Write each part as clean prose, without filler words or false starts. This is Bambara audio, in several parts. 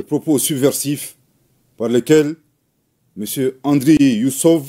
propos subversifs par lesquels M. Andriy Yusov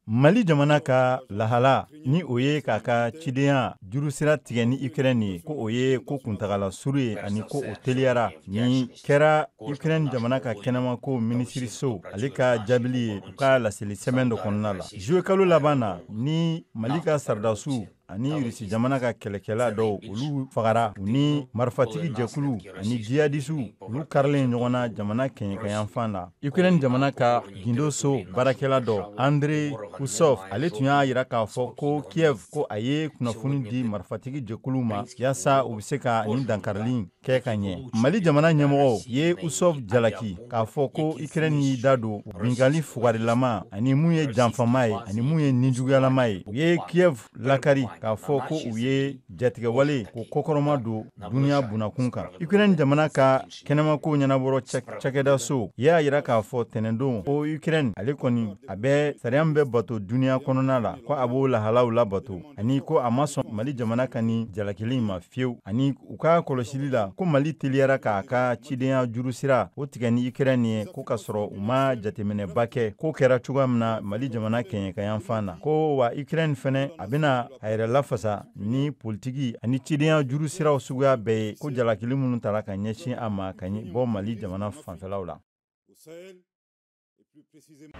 Mali jamana ka lahala ni o ye k'a ka cidenya jurusira tigɛ ni Ukraine ye, ko o ye ko kuntagala suru ye ani ko o teliyara. Ni kɛra Ukraine jamana ka kɛnɛmako minisiriso ale ka jaabili ye u ka laseli sɛbɛn dɔ kɔnɔna la. Juillet kalo laban na, ni Mali ka sɔrɔdasiw ani Rusi jamana ka kɛlɛkɛla dɔw, olu fagara, u ni marifatigi jɛkulu ani jihadisiw, olu karilen ɲɔgɔn na jamana kɛɲɛkayanfan na. Ukraine jamana ka gindo so baarakɛla dɔ, Andrei Usov, ale tun y'a yira k'a fɔ ko Kiev ko a ye kunnafoni di marifatigi jɛkulu ma yaasa u bɛ se ka nin dankarili kɛ ka ɲɛ. Mali jamana ɲɛmɔgɔw ye Usov jalaki k'a fɔ ko Ukraine y'i da don binkanni fugarilama ani mun ye janfama ye ani mun ye nijuguyalama ye. U ye Kiev lakari k'a fɔ ko u ye jatigɛwale ko kɔkɔrɔma don duniya bunakun kan. Ukraine jamana ka kɛnɛmako ɲɛnabɔrɔ cakɛdaso y'a yira k'a fɔ tɛnɛndon ko Ukraine ale kɔni a bɛ sariya min bɛ bato duniya kɔnɔna la, ko a b'o lahalaw labato, ani ko a ma sɔn Mali jamana ka nin jalakili ma fiyewu, ani u ka kɔlɔsili la ko Mali teliyara k'a ka cidenya juru sira o tigɛ ni Ukraine ye, ko k'a sɔrɔ u ma jateminɛba kɛ ko kɛra cogoya min na Mali jamana kɛɲɛkayanfan na. Ko wa Ukraine fɛnɛ a bɛna a yɛrɛ lafasa ni politiki ani cidenya juru siraw suguya bɛɛ ye, ko jalakili minnu tara ka ɲɛsin a ma ka bɔ Mali jamana fanfɛlaw la. Au Sahel, et plus précisément.